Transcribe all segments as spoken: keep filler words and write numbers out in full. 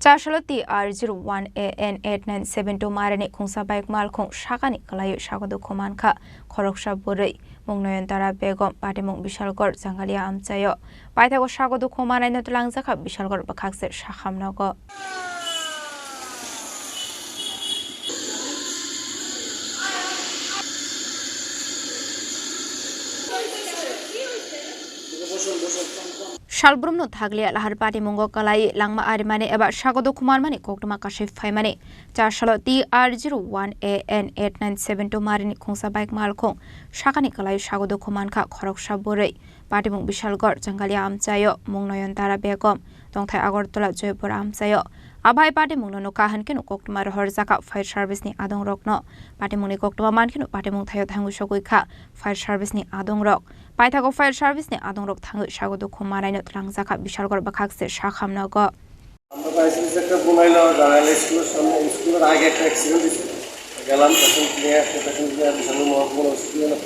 Chasalo T R zero one A N eight nine seven two marini khungsa bike malkhung sakani kwlaiwi sago dukhu mankha khoroksa bwrwi, mung Noyantara Begum, patimung Bishalgarh, Jangalia amchaio. Paithago sago dukhu manaino twlangjakha Bishalgarh bwkhakse sakham nogo. Salbrumno thakliya lahar patimungo kalai langma arimani eba sago dukhu manmani koktwma kasui phaimani. Chasalo T R zero one A N eight nine seven two marini khungsa bike malkhung sakani kalai sago dukhu mankha khoroksa bwrwi. Patimung Bishalgarh, Jangalia amchaio, mung Noyantara Begum, tongthai Agartala Joypur amchaio. Abai patimungno nukha hinkhe no koktwma rohorjakha fire service ni adongrokno. Patimungni koktwma mankhe no patimung thaio thangwi sogwi kha fire service ni adongrok. Paithago fire service ni adongrok thangwi sago dukhu manaino twlangjakha Bishalgarh bwkhakse sakham nogo. আমরা প্রায় একটা বোনাইলো জানাইলে স্কুলের সামনে, স্কুলের আগে একটা অ্যাক্সিডেন্ট হয়েছে। গেলাম, তখন ক্লিয়ার, তখন ক্লিয়ার, বিশাল মহকুমা হসপিটালে।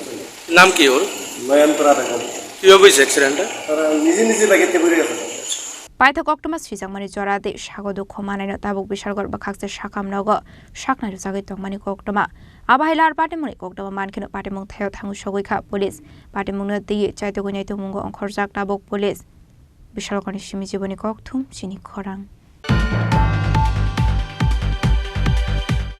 নাম কি ওর? নয়নতারা বেগম। কিভাবে হয়েছে অ্যাক্সিডেন্টটা? তারা নিজে নিজে ব্যাগেতে পড়ে গেছে। Paithak koktwma swijakmani jora de sago dukhu manaino tabuk Bishalgarh bwkhakse sakham nogo saknai rwjagwi tongmani koktwma. Abo hai lahar patimungni koktwma mankheno patimung thaio thangwi sogwi kha police. Patimungno twiwi chaitugwi naitukmungo ongkhorjak tabuk police. Bishalgarhni simi jiboni kokthum chini khorang.